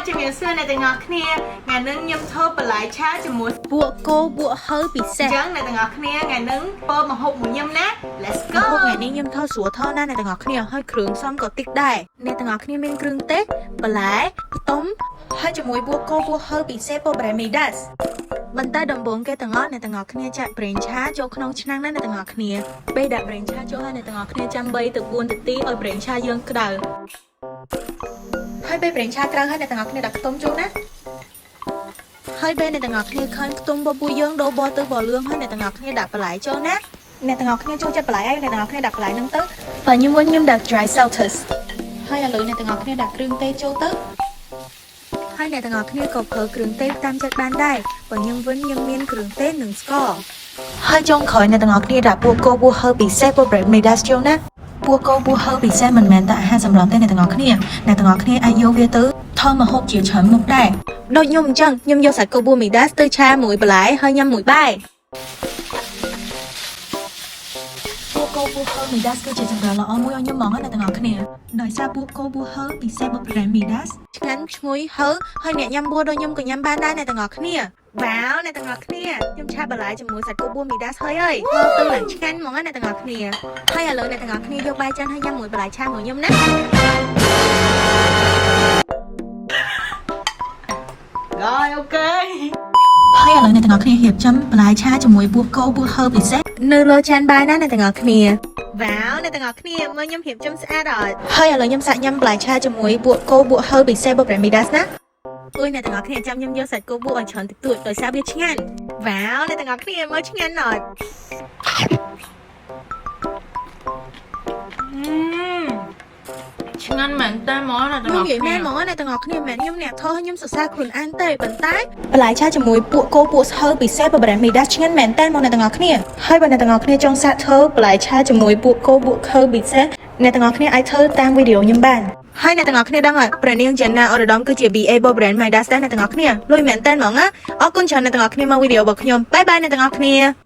ជំរាបសួរអ្នកទាំងអស់គ្នាថ្ងៃនេះខ្ញុំធ្វើបន្លែឆាជាមួយ បួកគោបួកហឺពិសេស អញ្ចឹងអ្នកទាំងអស់គ្នាថ្ងៃនេះធ្វើម្ហូបមួយខ្ញុំណា Let's go. ម្ហូបថ្ងៃនេះខ្ញុំធ្វើស្រួលថតណាស់អ្នកទាំងអស់គ្នាហើយគ្រឿងផ្សំក៏តិចដែរអ្នកទាំងអស់គ្នាមានគ្រឿងទេសបន្លែខ្ទឹមហើយជាមួយបួកគោបួកហឺពិសេសពប្រេមីដាសបន្តែដំបូងគេទាំងអស់អ្នកទាំងអស់គ្នាចាក់ប្រេងឆាចូលក្នុងឆ្នាំងណាអ្នកទាំងអស់គ្នាពេលដាក់ប្រេងឆាចូលហើយអ្នកទាំងអស់គ្នាចាំ3ទៅ4នាទីឲ្យប្រេងឆាយើងក្តៅហើយពេលប្រេងឆាក្តៅហើយអ្នកទាំងអស់គ្នាដាក់ខ្ទឹមចូលណា ហើយពេលអ្នកទាំងអស់គ្នាឃើញខ្ទង់បបួយើងដូរបទៅបលឿងហើយអ្នកទាំងអស់គ្នាដាក់បន្លែចូលណាអ្នកទាំងអស់គ្នាចូលចិត្តបន្លែហើយអ្នកទាំងអស់គ្នាដាក់បន្លែហ្នឹងទៅបើខ្ញុំវិញខ្ញុំដាក់ dry celtuce ហើយឥឡូវអ្នកទាំងអស់គ្នាដាក់គ្រឿងទេសចូលទៅហើយអ្នកទាំងអស់គ្នាក៏ប្រើគ្រឿងទេសតាមចិត្តបានដែរបើខ្ញុំវិញខ្ញុំមានគ្រឿងទេសនិងស្ករហើយចុងក្រោយអ្នកទាំងអស់គ្នាដាក់ពួកគោពួកហឺពិសេសពួក bread midas ចូលណាពួកគោពួកហឺពិសេសមិនមែនតែអាហារសម្រន់ទេអ្នកទាំងអស់គ្នាអ្នកទាំងអស់គ្នាអាចយកវាទៅធ្វើម្ហូបជាច្រើនមុខដែរ ដូចខ្ញុំអញ្ចឹងខ្ញុំយកសាច់គោបួមីដាសទៅឆាមួយបន្លែហើយញ៉ាំមួយបាយពួកគោបួហឺមីដាសគឺជាចង្រិតល្អមួយឲ្យខ្ញុំហ្មងណាអ្នកទាំងអស់គ្នាដោយសារពួកគោបួហឺពិសេសបប្រែមីដាសឆ្ងាញ់ឈ្ងុយហឺហើយអ្នកញ៉ាំបួដូចខ្ញុំក៏ញ៉ាំបានដែរអ្នកទាំងអស់គ្នាវ៉ាវអ្នកទាំងអស់គ្នាខ្ញុំឆាបន្លែជាមួយសាច់គោបួមីដាសហើយហើយមកទៅឡើងឆ្ងាញ់ហ្មងណាអ្នកទាំងអស់គ្នាហើយឥឡូវអ្នកទាំងអស់គ្នាយកបាយចានហើយញ៉ាំមួយបន្លែឆាមួយខ្ញុំណា Rồi, ok. ហើយឥឡូវអ្នកទាំងអស់គ្នារៀបចំបន្លែឆាជាមួយបួកគោបួកហឺពិសេសនៅលើចានបាយណាអ្នកទាំងអស់គ្នាវ៉ាវអ្នកទាំងអស់គ្នាមើលខ្ញុំរៀបចំស្អាតអត់ហើយឥឡូវខ្ញុំសាកញ៉ាំបន្លែឆាជាមួយបួកគោបួកហឺពិសេសបប្រេមីដាសណាអុយអ្នកទាំងអស់គ្នាចាំខ្ញុំយកសាច់គោបួកឲ្យច្រើនតិចតួចដោយសារវាឆ្ងាញ់វ៉ាវអ្នកទាំងអស់គ្នាមើលឆ្ងាញ់អត់ ឆ្ងាញ់មែនតើហ្មងណា ខ្ញុំនិយាយមែនហ្មងណាអ្នកទាំងអស់គ្នាមិនមែនខ្ញុំអ្នកថោខ្ញុំសរសើរខ្លួនឯងទេប៉ុន្តែបន្លែឆាជាមួយពួកគោពួកហឺពិសេសបប្រេមីដាសឆ្ងាញ់មែនតើមកអ្នកទាំងអស់គ្នាហើយបើអ្នកទាំងអស់គ្នាចង់សាកធ្វើបន្លែឆាជាមួយពួកគោពួកហឺពិសេសអ្នកទាំងអស់គ្នាអាចធ្វើតាមវីដេអូខ្ញុំបានហើយអ្នកទាំងអស់គ្នាដឹងហើយព្រះនាងចេនណាអូរ៉ូដមគឺជា BA ប brand Midas ដែរអ្នកទាំងអស់គ្នាលុយមែនតើហ្មងណាអរគុណច្រើនអ្នកទាំងអស់គ្នាមកវីដេអូរបស់ខ្ញុំបាយបាយអ្នកទាំងអស់គ្នា។